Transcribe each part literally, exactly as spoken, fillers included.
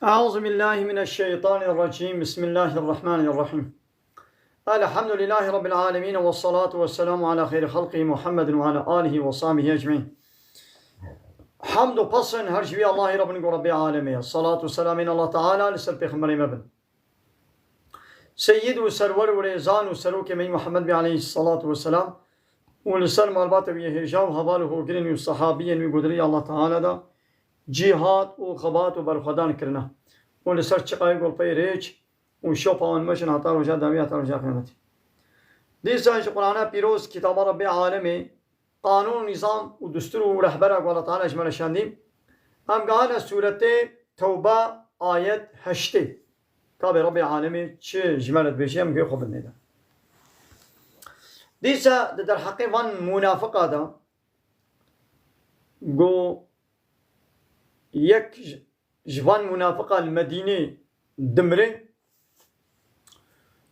أعوذ بالله من الشيطان الرجيم. بسم الله الرحمن الرحيم. الحمد لله رب العالمين، والصلاة والسلام على خير خلقه محمد وعلى آله وصحبه أجمعين. Hamd û pesn her ji wî Allahî re bin ku Rebbê alemê ye. Salat û selamên Allah Teala li ser Pêxemberê me bin. Seyyid û serwer û rêzan û serokê me yî Muhammed bî aleyhissalatu vesselam û li ser malbata wî yê hêja û heval û hogirên wî û sehabiyên wî ku di rêya Allah Teala de cîhad û xebat û berxwedan kirine û li ser çiqayê ku li pey rêç û şopa wan meşin heta roja dawî, heta roja qiyametê. Dîsa ji Qur'ana pîroz, kitaba Rebbê alemê, qanûn, nîzam û dustûr û rehbera ku Allah Teala ji me re şandî, em gehane sûretê Tewba, ayet heştê. Ka bê Rebbê alemê çi ji me re dibêje, em guhê xwe bidinê de. Dîsa di derheqê van munafiqa de, ku yek ji, ji van munafiqa li Medînê dimire,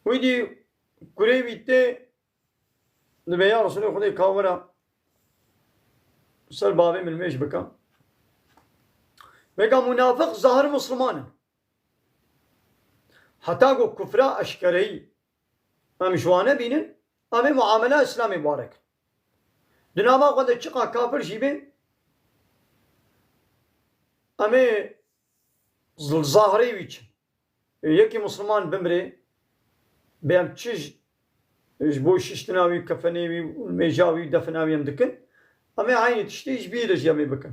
wî dî kurê wî tê, dibê ya Resûlê Xwedê, ka were ser bavê min mêj bike. Vêga munafiq zahir Musliman in. Heta ku kufra eşkereyî em ji wan nebînin, em ê muamela Îslamê bi wan re kin. Di nava xwe de çiqa kafir jî bê, em ê zil-, zahirê wî çin. Yekî Musliman bimrê, bê em çi ji, ji bo şiştina wî, kefenê wî, mêja wî, defina wî em dikin? Em ê eynî tiştî ji bî re jî em ê bikin.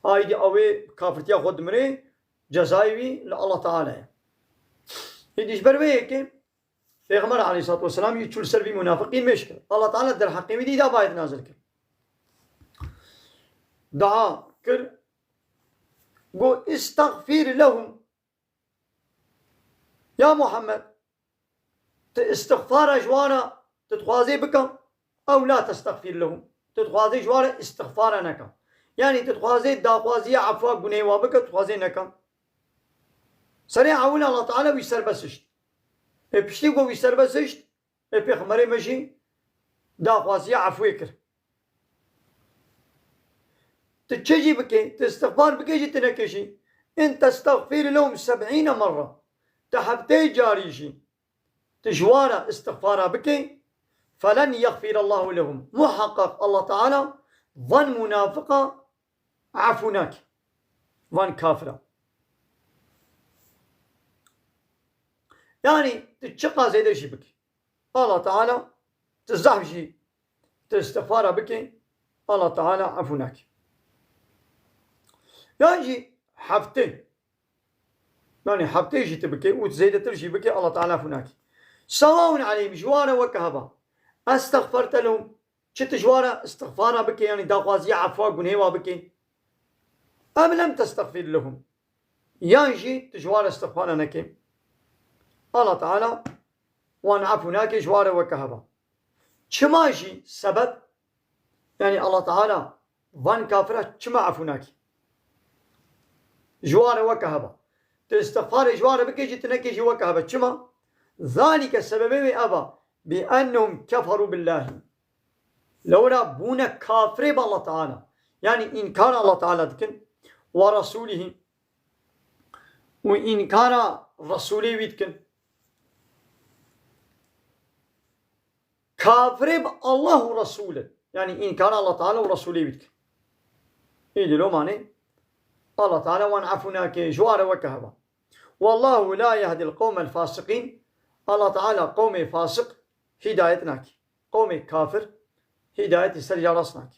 Aydî ew ê kafirtiya xwe dimirê, cezayê wî li Allah Teala ye. Êdî ji ber vê yekê Pêxember aleyhissalatu vesselam yî çû li ser vî munafiqî mêj kir. Allah Teala derheqê wî dî dava ayet nazil kir. Daha kir, got, "İstagfir lehum." Ya Muhammed, tu îstixfara ji wan re tu dixwazê bike, ew la testagfir lehum. Tu dixwazê ji wan re îstixfara neke. Yanî tu dixwazê daxwaziya efwa gunehê wa bike, tu dixwazê neke. Serê ewil Allah Teala wî serbest hişt. Ê piştî ku wî serbest hişt, ê Pêxemberê me jî daxwaziya efwê kir. Tu çi jî bikê, tu îstixfar bikê jî tu neke jî. In testagfir lehum seb'îne merra. Tu heftê carî jî tu ji wan re îstixfara bikê, felen yexfir Allahu lehum. Muheqeq Allah Teala van munafiqa efû nake. Van kafira. Yanî tu çiqa zêde jî bikî, Allah Teala, tu zehf jî tu îstixfara bikî, Allah Teala efû nake. Yan jî heftê, yanî heftê jî tu bikî û zêdetir jî bikî, Allah Teala efû nake. Sewaun aleyhim, ji wan re weke heba. Estexferte lehum, çi tu ji wan re îstixfara bikî, yanî daxwaziya efwa gunhê wa bikî. Em lem testexfir lehum. Yan jî tu ji wan re îstixfara nekî. Allah Teala wan efû nake ji wan re weke heba. Çima jî sebeb, yanî Allah Teala van kafira çima efû nake? Ji wan re weke heba. Tu îstixfarê ji wan re bikê jî, tu nekê jî weke heba. Çima? Zalike, sebebê wê eva, bi ennehum keferû billahî. Lewra bûne kafirê bi Allah Teala. Yanî înkara Allah Teala dikin. Ve Resûlihî. Û înkara Resûlê wî dikin. Kafirê bi Allah û Resûl in. Yanî înkara Allah Teala û Resûlê wî dikin. Îdî lo manê Allah Teala wan efû nake, ji wan re weke heba. Wallahu la yehdil qewmel fasiqîn. Allah Teala qewmê fasiq hîdayet nake. Qewmê kafir hîdayetî ser ya rast nake.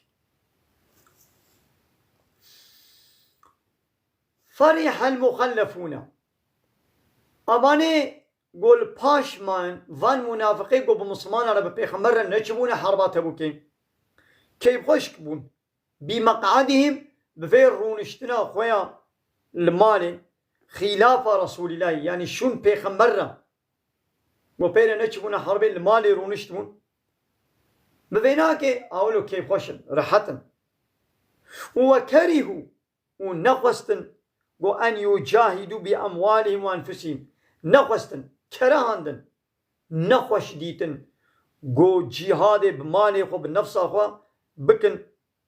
Ferihel muxellefûne. Avanê ku li paş man, van munafiqê ku bi Mislimana re, bi Pêxember re neçibûne herba Tebûkê, keyfxweş bûn. Bi meq'edihim, bi vê rûniştina xwe ya li malê, xîlafa Resûlîllahî, yanî şûn Pêxember re, ku pê re neçibûne herbê, li malê rûniştibûn. Bi vênakê awilo keyfxweş in, rehet in. Û we kerîhû, û nexwestin ku en yucahidû bi emwalihim û enfusihim, nexwestin, kerehandin, nexweş dîtin ku cîhadê bi malê xwe, bi nefsa xwe bikin,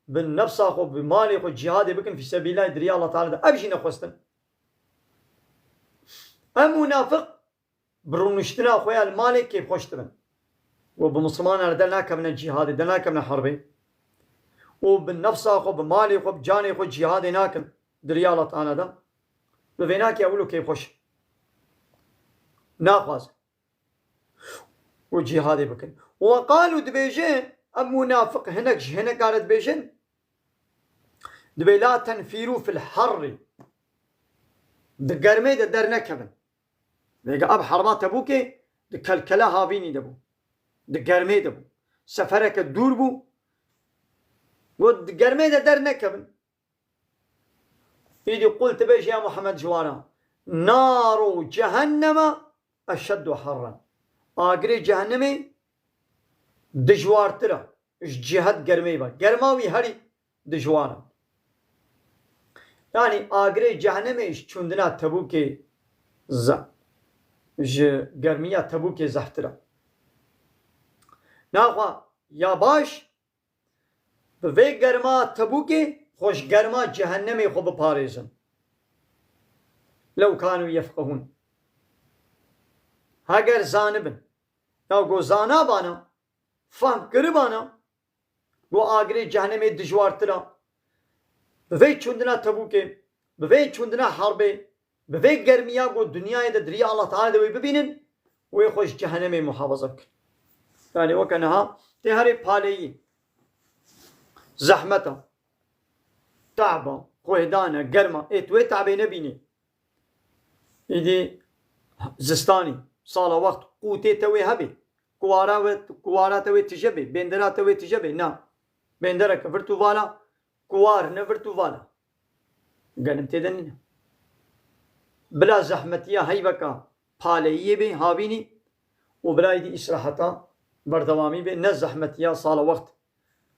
bi nefsa xwe, bi malê xwe cîhadê bikin fî sebîlîllahî, di riya Allah Teala de. Ev jî nexwestin. Em munafiq bi rûniştina xwe ya li malê kêfxweş dibin. Û bi Mislimanan re dernakevine cîhadê, dernakevine herbê. Û bi nefsa xwe, bi malê xwe, bi canê xwe cîhadê nakin di riya Allah Teala de. Bi vênakê ew lo kêfxweş in. Naxwazin. Û cîhadê bikin. Û qalû dibêjin, em munafiq hinek ji hineka re dibêjin, dibê la tenfîrû fil harri. Di germê de dernekevin. Vêga ev herba Tebûkê di kelkele havînî de bû. Di germê de bû. Sefereke dûr bû. Got, di germê de dernekevin. Îdî qul dibêje ya Muhammed ji wan re, naru cehenneme eşeddu harran. Agirê cehennemê dijwartir e ji cîhat germê ve. Germa wî herî dijwar e. Yanî agirê cehennemê ji çûndina Tebûkê ze-, ji germiya Tebûkê zehtir e. Naxwe ya baş bi vê germa Tebûkê xwe ji germa cehennemê xwe biparêzin. Lew kanu yefqehûn. Heger zanibin. Ya ku zanabana, fehm kiribana, ku agirê cehennemê dijwartir e. Bi vê çûndina Tebûkê, bi vê çûndina herbê, bi vê germiya ku dinyayê de di riya Allah Teala de wê bibînin, wê xwe ji cehennemê muhafaza bikin. Yani weke niha tê herê paleyî, zehmeta, taba, xwêdana, germa, ê tu wê tabê nebînî. Îdî zistanî, sala wext qûtê te wê hebê. Kuwara we, kuwara te wê tije bê, bêndera te wê tije bê. Na. Bêndereke virt û vala, kuwar ne virt û vala. Genim tê de nîne. Bila zehmetiya heyveka paleyiyê bê, havînî û bila îdî îsraheta berdewamî bê, ne zehmetiya sala wext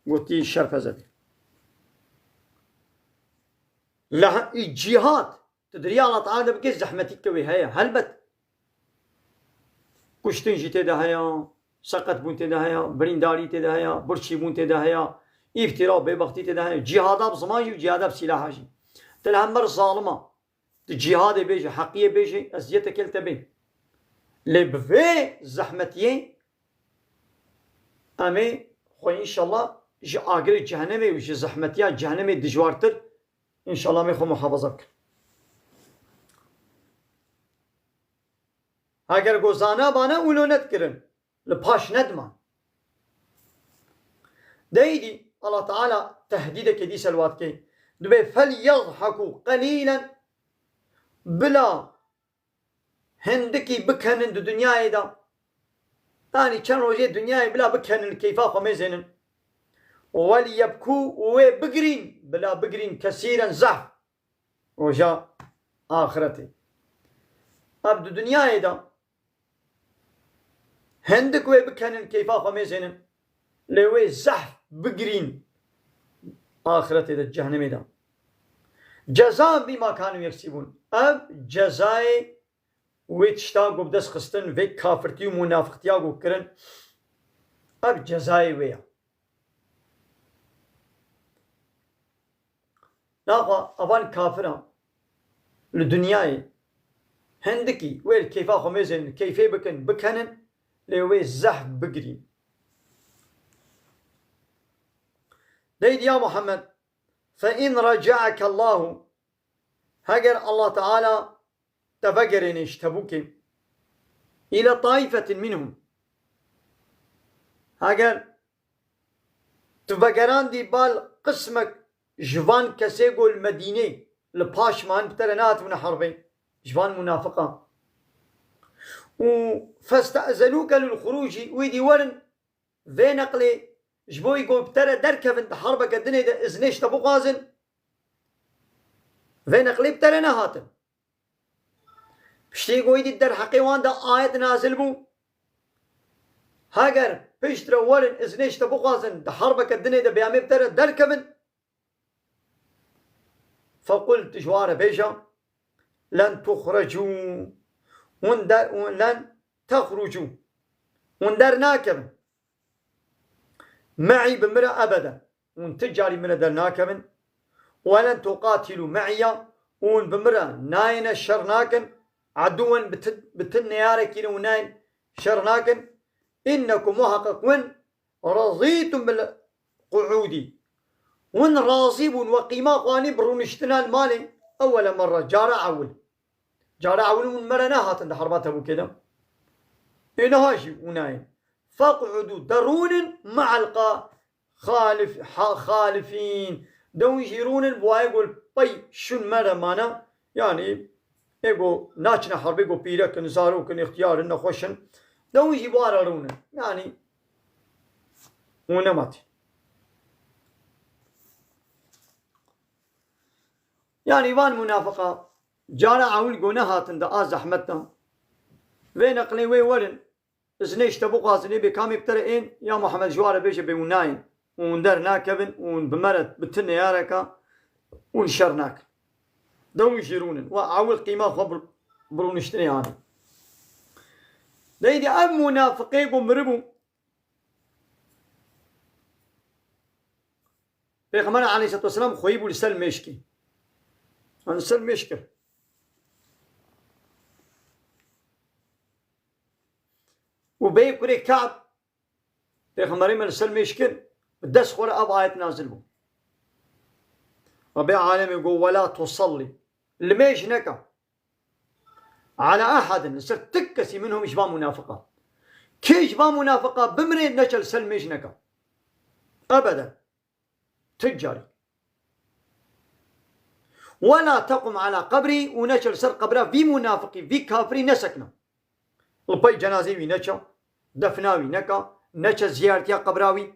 gotî şerpeze bê. Leha-, î cîhad, tu di riya Allah Teala de bikê zehmetî ke wê heye. Helbet. Kuştin jî tê de heye, seqetbûn tê de heye, birîndarî tê de heye, birçîbûn tê de heye, îftira û bêbextî tê de heye. Cîhada bi ziman jî û cîhada bi sîlaha jî. Tu li hember zalima, tu cîhadê bêje, heqiyê bêje, eziyetekê li te bê. Lê bi vê zehmetiyê em ê xwe înşallah ji agirê cehenemê û ji zehmetiya cehenemê dijwartir, înşallah em ê xwe muhafaza bikin. Heger ku zana bana wilo nedikirin, li paş nediman. Deydî Allah Teala tehdîdeke dîse li wa dike. Dibê, "Felyezhekû qelîlen", bila hindikî bikenin di dinyayê de. Yanî çend rojê dinyayê bila bikenin, li keyfa xwe mêzênin. "Welyebkû", û wê bigirîn, bila bigirîn kesîren zehf. Roja axiretê. Ev di dinyayê de hindik wê bikenin, keyfa xwe mêzênin. Lê wê zehf bigirîn axiretê de, cehennemê de. Ceza bîma kanu yeksibûn. Ev cezayê wê tişta ku bi dest xistin, vê kafirtî û munafiqtiya ku kirin, ev cezayê wê ye. Naxwe evan kafiran li dinyayê hindikî wê li keyfa xwe mêzên, keyfê bikin, bikenin, lê wê zehf bigirîn. Deydî ya Muhammed, "Fe in recaeke Allahu", heger Allah Teala te vegerêne ji Tebûkê, "île taîfetin minhum", heger tu vegerandî bal qismek ji van kesê ku li Medînê li paş man, bi te re nehatibûne herbê, ji van munafiqan. Û "feste'zenûke lil xurûcî", wî dî werin vê neqlê ji bo wî ku bi te re derkevin di herbeke dinê de iznê ji te bixwazin, vê neqlê bi te re nehatin. Piştî ku wî dî derheqê wan de ayet nazil bû, heger pişt re werin iznê ji te bixwazin, di herbeke dinê de bê em ê bi te re derkevin, "fequl", tu ji wan re bêje, "len tuxrecû", hûn der, hûn "len texrucû", hûn dernakevin. "Me'î", bi min re ebeden. Hûn ti carî min re dernakevin. "Welen tuqatilû me'iyya", hûn bi min re nayêne şer nakin. Edûwen bi ti-, bi ti neyarekî ne û nayên şer nakin. Înnekum muheqeq win razîtum bil quûdî. Win razî bûn we qîma xwe anî bi rûniştina li malê ewwele merre, cara ewil. Cara ewil hûn me re nehatin di herba Tebûkê de. Ê niha jî hûn nayên. Feq'udû, de rûnin me'el qa-, xalif-, ha-, xalifîn. De hûn jî rûnin bi wayê ku li pey şûn me re mane. Yanî ê ku naçine herbê ku pîrek in, zarok in, îxtiyar in, nexweş in. De hûn jî bi wa re rûnin. Yanî hûn nematî. Yanî van munafiqa cara ewil ku nehatin di a zehmet de. Vê neqlê wê werin, iznê ji te bixwazin, ê bê kamê bi te re ên, ya Muhammed ji wa re bêje bê hûn nayên. Û hûn dernakevin û hûn bi me re bi ti neyareka hûn şer nakin. De hûn jî rûnin. We ewil qîma xwe bi, bi rûniştinê anî. De îdî ev munafiqê ku miribû, Pêxember aleyhisselatu vesselam xweyî bû li ser mêşkê. Li ser mêşkê. Û bê kurê Ka'b, Pêxemberê me li ser mêşkê, bi dest xwe re ev ayet nazil bû. Rebê alemê got, "Wela tusallî." Li mêj neke. Ala ehadin, li ser tik kesî minhum ji van munafiqa. Kê ji van munafiqa bimrê neçe li ser mêj neke. Ebeden. Tik carî. Wela tequm ala qebrî û neçe li ser qebra vî munafiqî, vî kafirî nesekne. Li pey cenazê wî neçe, defna wî neke, neçe ziyaretiya qebra wî.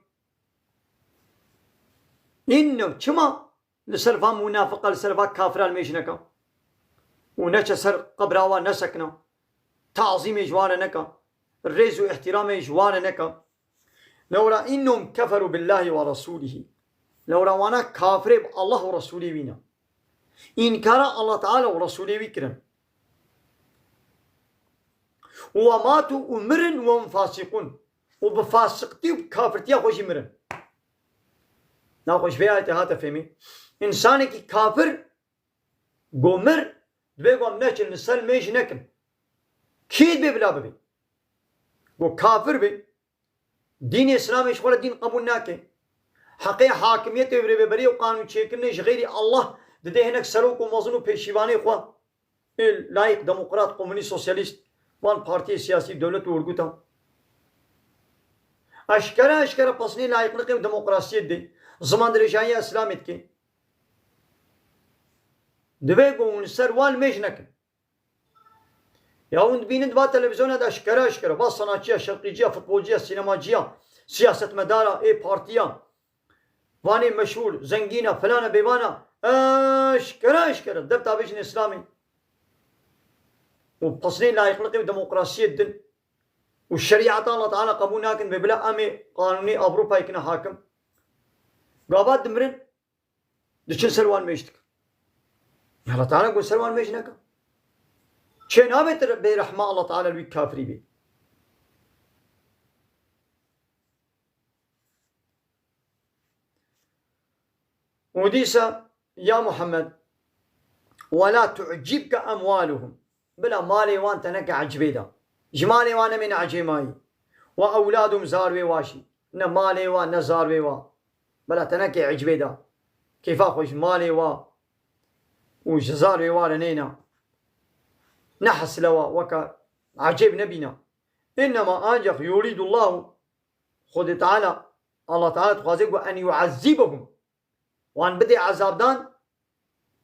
Înno, çima li ser van munafiqa, li ser van kafira li mêj neke? Û neçe ser qebra wa nesekne. Tazîmê ji wan re neke. Rêz û îhtîramê ji wan re neke. Lewra înnehum keferû billahî we resûlihî. Lewra wana kafirê bi Allah û Resûlê wî ne. Înkara Allah Teala û Resûlê wî kirin. Û we matû û mirin we hum fasîqûn. Û bi fasiqtî û bi kafirtiya xwe jî mirin. Naxwe ji vê ayetê hate fêmî. Însanekî kafir go mir, divê go em neçin li ser mêj nekin. Kî divê bila bibê? Go kafir bê. Dînê Îslamê ji xwe re dîn qebûl nake. Heqê hakimiyetê û rêveberiyê û qanûnçêkirinê ji xeyrî Allah didê hinek serok û mezin û pêşîvanê xwe. Ê layîq, demokrat, komunîst, sosyalîst, van partiyê siyasî, dewlet û wirgutan. Eşkere eşkere pesnê layîqliqê û demokrasiyê didê. Zimandirêjahiya Îslamê dike. Divê ku hûn li ser wan mêj nekin. Ya hûn dibînin di va televîzyona de eşkere eşkere, va sanatçiya, şerqîciya, futbolciya, sînemaciya, siyasetmedara, ê partiya, vanê meşhûr, zengîna, filana, bêvana, eşkere eşkere, dev tabê jin Îslamê. Û pesnê layîqliqê û demokrasiyê didin. Û şerîeta Allah Teala qebûl nakin, bê bila em ê qanûnê Ewropayê kine hakim. Gava dimirin, diçin ser wan mêj dikin. Allah Teala got ser wan mêj neke. Çê nabêt bê rehma Allah Teala li wî kafirî bê. Û dîsa, ya Muhammed, "Wela tu'cibke emwaluhum." Bila malê wan te neke ecibê de. Ji malê wan nemêne ecêmayî. "Ve ewladuhum", zarwê wa jî. Ne malê wa, ne zarwê wa. Bila te neke ecibê de. Kêfa xwe ji malê wa û ji zarwê wa re neyne. Ne hesile wa, weke ecêb nebîne. Înnema, ancak, yuridullahu, Xwedê Teala, Allah Teala dixwaze ku en yu'ezzibehum, wan bidê ezabdan,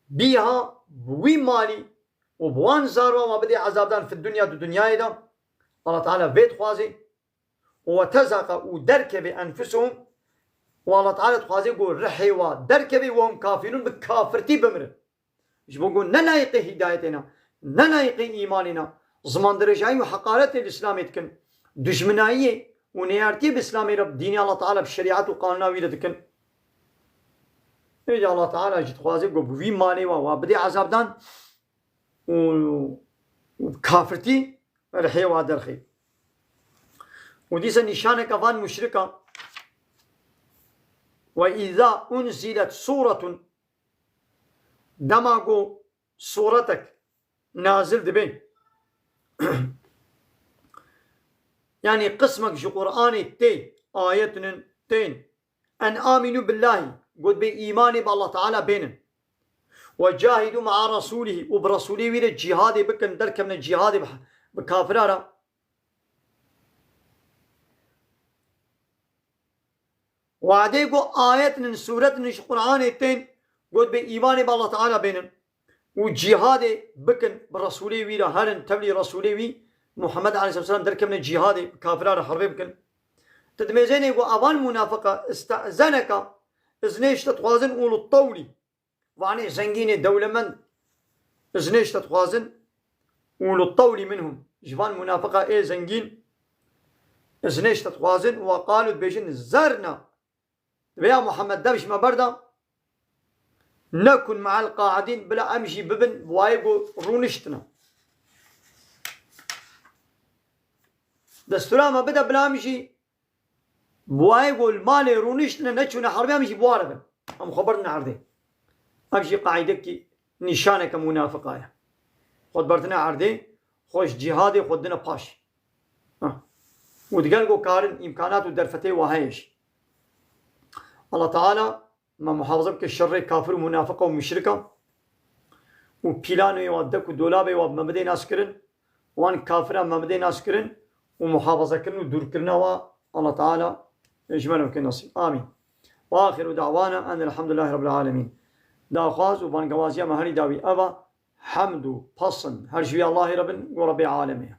biha, bi wî malî û bi wan zarwa wan bidê ezabdan fi dunya, di dinyayê de. Allah Teala vê dixwaze. Û ve tezaqa, û derkeve, enfusuhum, û Allah Teala dixwaze ku rihê wa derkeve, we hum kafirûn, bi kafirtî bimirin. Ji bo ku ne layîqê hîdayetê ne, ne layîqê îmanê ne, zimandirêjayî û heqaretê li Îslamê dikin, dijminayiyê û neyartiyê bi Îslamê re, bi dînê Allah Teala, bi şerîet û qanûna wî re dikin. Êdî Allah Teala jî dixwaze ku bi wî malê wa, wa bidê ezabdan û, û bi kafirtî rihê wa derxê. Û dîsa nîşaneke van muşrika, "Ve îza unzilet sûretun", dema ku sûretek nazil dibe, Yanî qismek ji Qur'anê tê, ayetinin tên. En aminu billahi, got bê îmanê bi Allah Teala bênin. Ve cahidu ma'a rasulihi, û bi Resulê wî re cîhadê bikin, derkevne cîhadê bi, bi kafira re. Wadê got ayetinin, suretinin ji Qur'anê tên, got bê îmanê bi Allah Teala bênin. Û cîhadê bikin bi Resulê wî re, herin tevlî Resulê wî, Muhammed aleyhisselam derkevine cîhadê, bi kafira re herbê bikin. Tu dimêzênê got avan munafiqa, iste'zeneka, iznê ji te dixwazin, ulul tewlî. Vanê zengînê dewlemend, iznê ji te dixwazin, ulul tewlî minhum. Ji van munafiqa ê zengîn, iznê ji te dixwazin, ve qalu, dibêjin, zerna. Vêya Muhammed, dev ji me berda, nekun me'al qa'idin, bila em jî bibin bi wayê ku rûniştine. Destûra me bide bila em jî bi wayê ku li malê rûniştine, neçûne herbê, em jî bi wa re bin. Em xwe birdine erdê. Em jî qaîdekî nîşaneke munafiqa ye. Xwe diberdine erdê, xwe ji cîhadê xwe didine paş. Ha. Û digel ku karin, îmkanat û derfetê wa heye jî. Allah Teala me muhafaza bike şerê kafir û munafiqa û muşrika û pîlanê wa, dek û dolabê wa bi me bidê naskirin, wan kafiran me bidê naskirin û muhafazakirin û dûrkirina wa Allah Teala ji me re bike nesîb. Amîn. Ve axiru da'wana enelhamdülillahi rabbil alemin. Daxwaz û bangewaziya me herî dawî ev e, hemd û pasin her ji wî Allahê re bin, ku Rebbê alemê ye.